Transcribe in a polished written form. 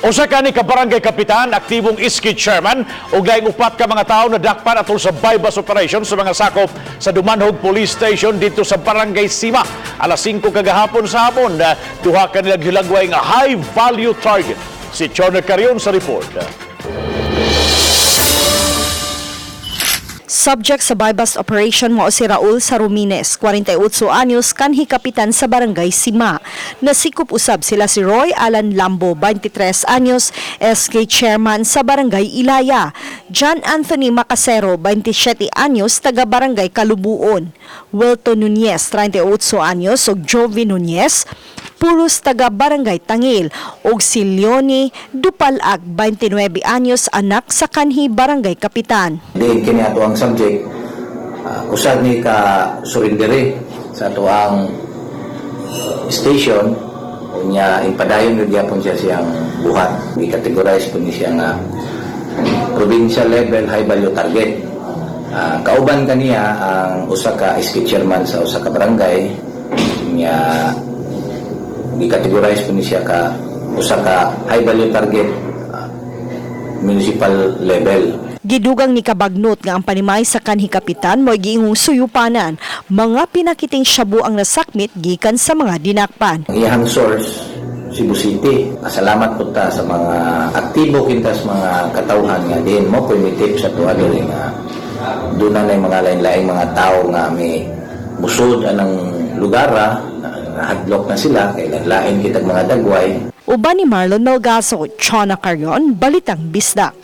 Usa ka ni ka barangay kapitan, aktibong SK chairman ug laing upat ka mga tawo nadakpan atol sa buy-bust operation sa mga sakop sa Dumanhog Police Station didto sa Barangay Sima. Alas 5 kagahapon sa hapon, duha ka nila gihilagway nga high value target. Si Chona Carion sa report. Subject sa buy-bust operation mao si Raul Sarumines, 48 anyos, kanhi kapitan sa Barangay Sima. Nasikop usab sila si Roy Alan Lambo, 23 anyos, SK chairman sa Barangay Ilaya. John Anthony Macasero, 27 anyos, taga Barangay Kalubuon. Wilton Nunez, 38 anyos, ug Jovi Nunez, pulos taga Barangay Tangil, ug si Leonie Dupalag, 29 anyos, anak sa kanhi barangay kapitan. Diin kini ato ang subject, usad ni ka surrendere sa ato ang station, unya ipadayon gyud gyapon siya siyang buhat. Gi-categorize po ni siya nga provincial level high value target. Kauban kaniya ang usa ka SK chairman sa usa ka barangay, unya gi-categorize po ni siya ka usa ka high value target, municipal level. Gidugang ni Kabagnot nga ang panimay sa kanhi kapitan mo'y giingong suyupanan. Mga pinakiting shabu ang nasakmit gikan sa mga dinakpan. Ang iyang source, Cebu City. Pasalamat po ta sa mga aktibo kintas mga katawhan nga din mo tip sa tuwa diri nga doon na mga lain-laing mga tao nga may busod anang lugar, nahadlok na sila kay lain kitag mga dagway. Uban ni Marlon Melgazo, Chona Carion, Balitang Bisdak.